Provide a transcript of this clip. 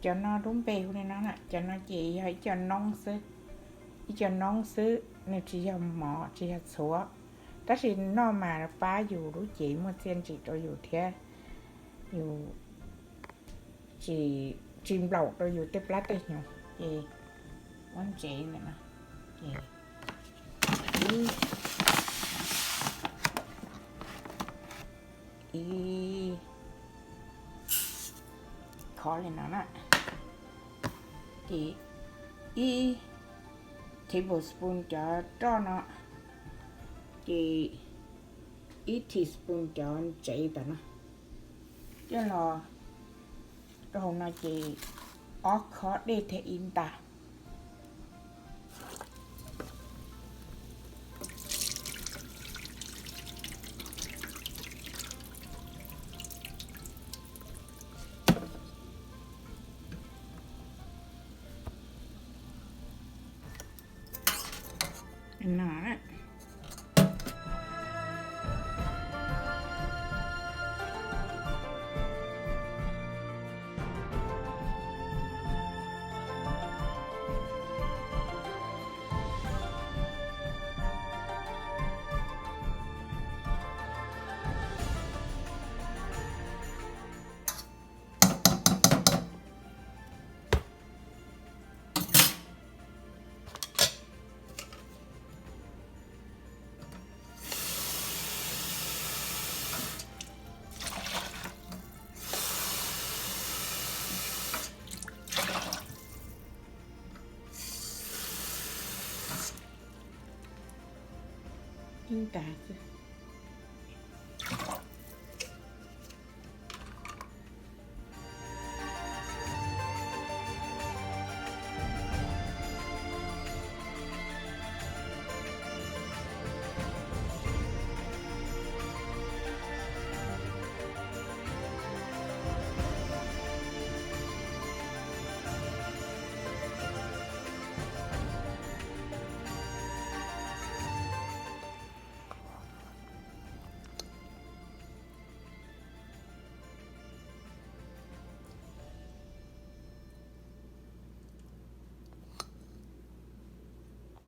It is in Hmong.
Cov no lub npe hu li no na, cov no ces yog ib co noob xwb, ib co noob xwb, nws tsis yog mov tsis yog txhuv, tab sis noj mas pab yus lub cev muaj txiaj ntsig rau yus thiab yus tsis nplaum rau yus tej plab tej hnyuv. Ces muab ntsev ntawm no, ces ib, ib khov li no na, ces ib tablespoon cov roj no, ces ib teaspoon cov ntsev tas no, coj los rau hauv no ces ob khob dej thiab ib nta. No. Ib nta xwb.